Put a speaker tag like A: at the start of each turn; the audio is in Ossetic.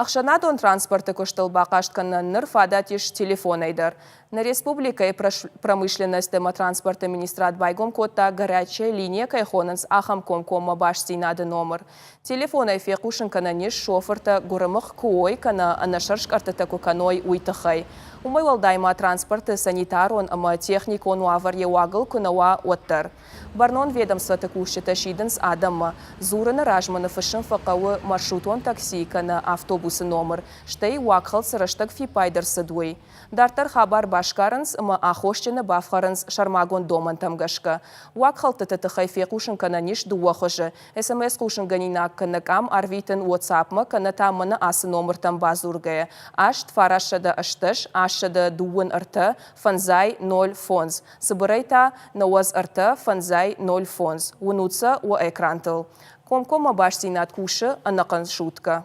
A: Ӕхсӕнадон транспорты куыстыл бахъаст кӕнынӕн ныр фадат ис телефонӕй дӕр. Нӕ республикӕйы промышленность ӕмӕ транспорты министрад байгом кодта, горячая линия кӕй хонынц, ахӕм комкоммӕ бастдзинады номыр. Телефонӕй фехъусын кӕнӕн ис, шофыртӕ гуырымыхъ куы уой кӕнӕ ӕнӕсӕрскъӕрттытӕ куы кӕной, уый тыххӕй. Уымӕй уӕлдай ма транспорты санитарон ӕмӕ техникон уавӕр йӕ уагыл куы нӕ уа, уӕддӕр. Бӕрнон ведомствоты кусджытӕ сидынц адӕммӕ, дзурыны размӕ ныффыссын фӕхъӕуы маршрутон таксийы кӕнӕ автобусы номыр, стӕй уагхӕлд цы рӕстӕг фиппайд ӕрцыд, уый. Дарддӕр хабар басгарынц ӕмӕ аххосджыны бафхӕрынц сӕрмагонд домӕнтӕм гӕсгӕ. Уагхӕлдтыты тыххӕй фехъусын кӕнӕн ис дыууӕ хуызы, СМС-хъусынгӕнинаг кӕнӕ къам арвитын WhatsApp-мӕ кӕнӕ та мӕнӕ ацы номыртӕм бадзургӕйӕ, 8 918 823 5 05. Цыбырӕй та, 93 5 05. Уынут сӕ уӕ экрантыл. Комкоммӕ бастдзинад кусы ӕнӕхъӕн суткӕ.